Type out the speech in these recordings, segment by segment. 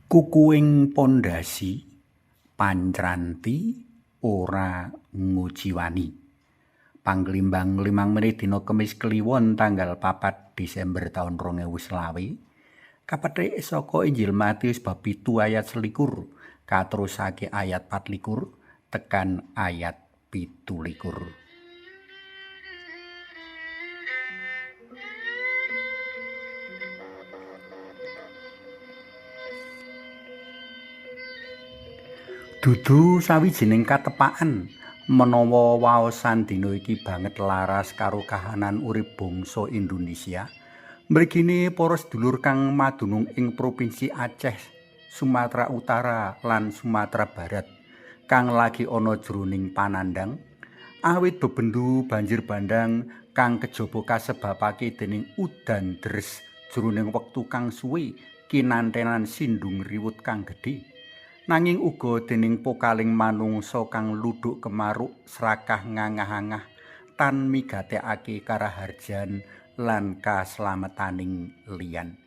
Kukuing pondhasi pancranti ora nguciwani. Panglimbang 5 menit dina Kemis Kliwon tanggal 4 Desember taun 2020. Kapethik saka Injil Matius bab 7 ayat 21 katerusake ayat 24 tekan ayat 27. Dudu sawijining katepakan menawa waosan dina iki banget laras karo kahanan urip bangsa Indonesia. Mrigine para sedulur kang madunung ing provinsi Aceh, Sumatera Utara lan Sumatera Barat kang lagi ana jroning panandhang awit bebendu banjir bandhang kang kejaba kasebabake dening udan deres jroning wektu kang suwe kinantenan sindung riwut kang gedhe. Nanging uga dening pokaling manungsa kang ludhuk kemaruk srakah ngangah-angah tan migatekake karaharjan lan kaslametaning liyan.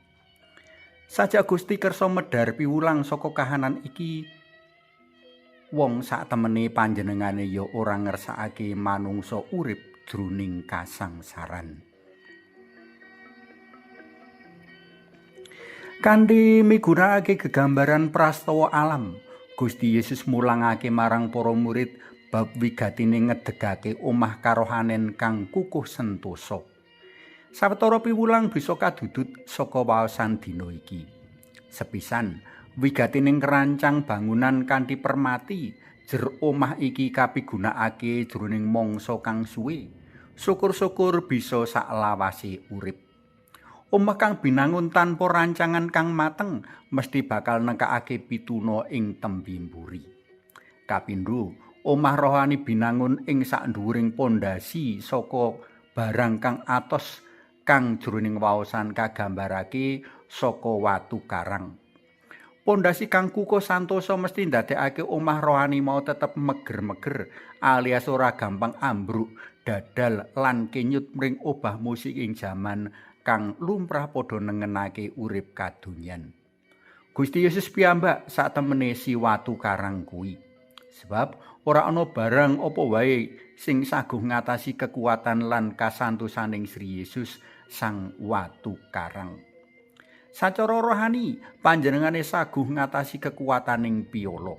Sajak Gusti kersa medhar piwulang saka kahanan iki, wong saktemene panjenengane ya ora ngersakake manungsa urip jroning kasangsaran. Kanthi migunakake gegambaran prastawa alam, Gusti Yesus mulangake marang para murid bab wigatine ngedegake omah karohanen kang kukuh sentosa. Sawetara piwulang bisa kadudut saka waosan dina iki. Sepisan, wigatine ngrancang bangunan kanthi permati jer omah iki kapigunakake jroning mangsa kang suwe. Syukur-syukur bisa saklawase urip. Omah kang binangun tanpa rancangan kang mateng mesti bakal nekakake pituna ing tembe mburi. Kapindho, omah rohani binangun ing sakndhuwuring pondhasi saka barang kang atos kang jroning waosan kagambarake saka watu karang. Pondhasi kang kukuh santosa mesti ndadekake omah rohani mau tetep meger-meger alias ora gampang ambruk, dadal lan kenyut mring obah musik ing jaman kang lumrah padha nengenake urip kadonyan. Gusti Yesus piyambak saktemene si watu karang kuwi. Sebab ora ana barang apa wae sing saguh ngatasi kekuatan lan kasantosaning Sri Yesus sang watu karang. Sacara rohani panjenengane saguh ngatasi kekuataning piolo.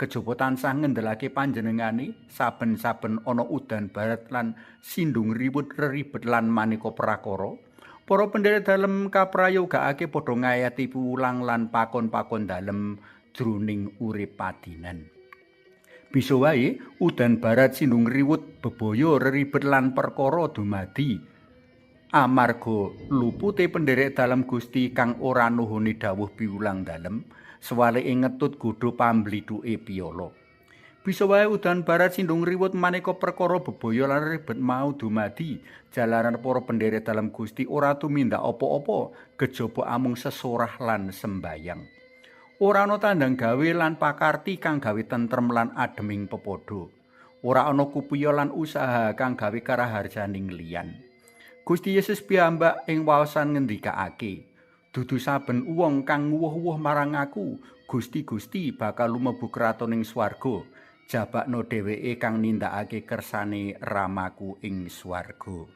Kejaba tansah ngendelake panjenengane saben-saben ana udan barat lan sindung riwut reribet lan maneka prakara. Para pendherek dalem kaprayogakake padha ngayati piwulang lan pakon-pakon dalem jroning urip padinan. Bisa wae udan barat sindung riwut bebaya reribet lan perkara dumadi amarga lupute pendherek dalem Gusti kang ora nuhuni dawuh piwulang dalem, sewalike ngetut godho pamblithuke piala. Bisa wae udan barat sindung riwut maneka perkara bebaya lan ribet mau dumadi jalaran para pendherek dalem Gusti ora tumindak apa-apa kejaba amung sesorah lan sembayang. Ora ana tandang gawe lan pakarti kang gawe tentrem lan ademing pepadha. Ora ana kupiya lan usaha kang gawe karaharjaning liyan. Gusti Yesus piyambak ing waosan ngendikake, "Dudu saben wong kang nguwuh-uwuh marang aku, Gusti Gusti bakal lumebu kratoning swarga. Jabakno dheweke kang nindakake kersane Ramaku ing swarga."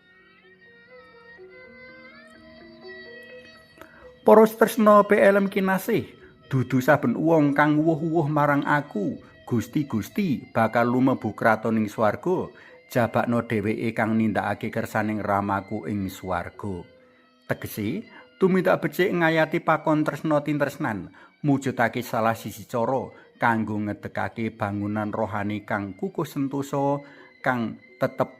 Para tresna PLM kinasih, dudu saben wong kang nguwuh-uwuh marang aku, Gusti Gusti bakal lumebu kratoning swarga. Jabakno dheweke kang nindakake kersaning Ramaku ing swarga. Tegese, tumindak becik ngayati pakon tresna tintresnan, mujudake salah siji cara kanggo ngedegake bangunan rohani kang kukuh sentosa, kang tetep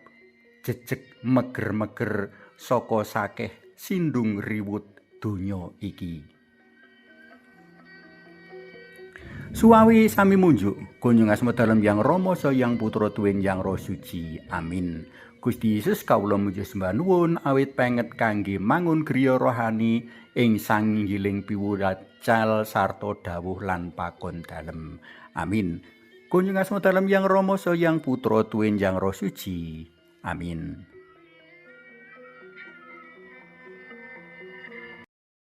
jejeg meger-meger saka sakeh sindung riwut donya iki. Suwawi sami munjuk, kunjung asma dalem Yang Rama Sang Putra tuwin Yang Roh Suci. Amin. Gusti Yesus kawula muji sembah nuwun awit penget kangge mangun griya rohani ing sanginggiling piwucal sarta dawuh lan pakon dalem. Amin. Kunjung asma dalem Yang Rama Sang Putra tuwin Yang Roh Suci. Amin.